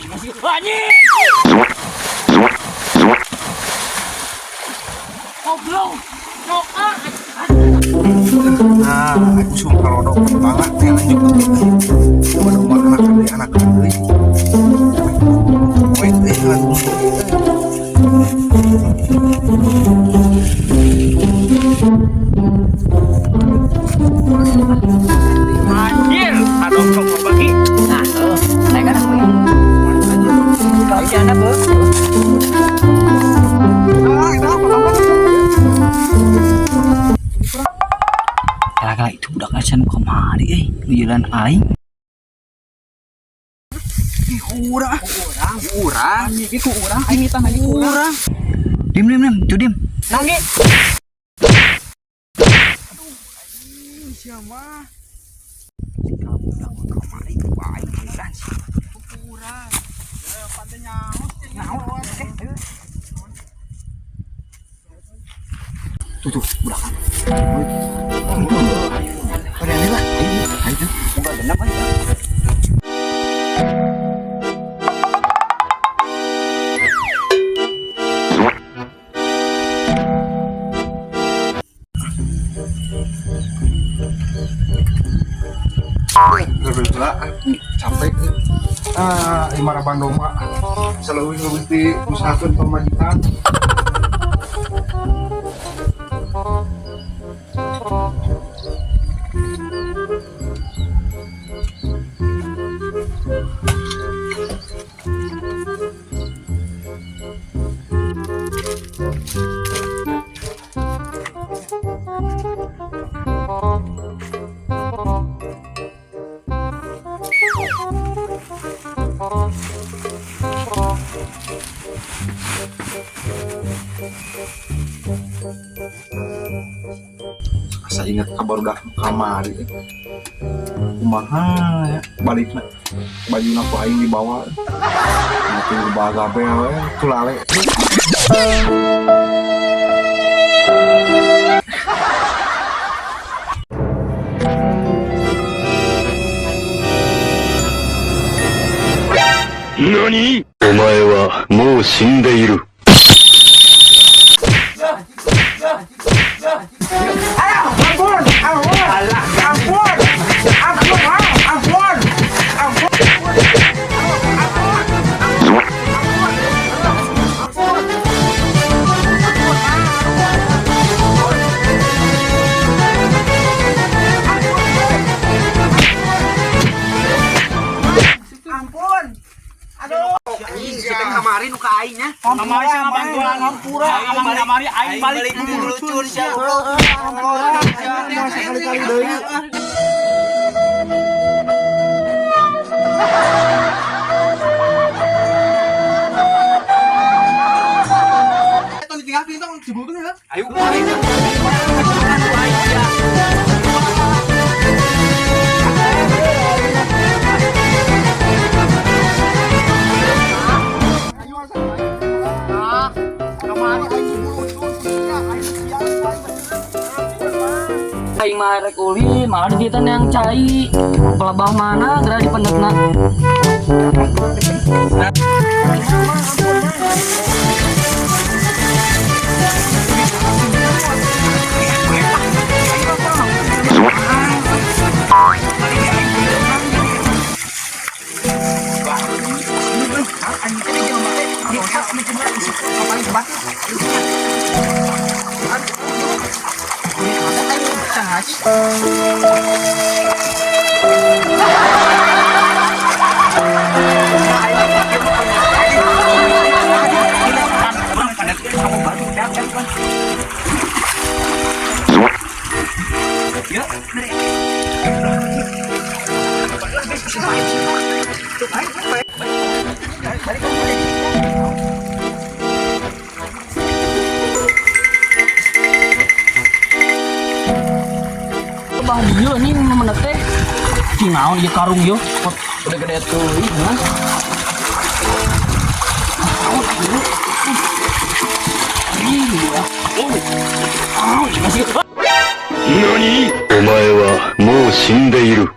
Anjing. Goblok. Nah, aku suka kalau banget ya lanjut. Coba dong anak deui anak deui. Wait, lanjut. Anjir, aduh kok bagi. Nah, naik kan aku ini. Kau jana, Bu. Kala-kala itu budak acan kamari euy, nu jalan aing. Ih, urang. Urang. Iki ku urang, aing itah lagi ku urang. Dim dim dim, tuh dim. Nangis. Siapa? Budak kamari ku aing jalan sih. Urang. Ya, pantai nyaho. Tuh tuh, budak. Pada ini lah. Ayo, ayo. Moga genap aing. Lebih lah, capek. Ah, imara bandoma. Seleuwih-leuwih ti usahakeun pamajikan. Asa ingat kabar udah kamari. Kumaha ya balikna bajuna ku aing dibawa. Nanti bagabe we tulale. 何お前はもう死んでいる。 Kamari nu ka aing nya. Kamari sama bantuan ngampura, amang kamari aing balik lucun sia. Sekali-kali deui. Tong ditinggalkeun tong dibulkeun heula. Ayo. Aing mah rek ulin, malah digitan yang cai. Pelabah mana geura dipendetna. Bah dieu nih memenet teh. Cing naon ieu karung ieu? Udah gede tuh, ih mah. 何お前はもう死んでいる。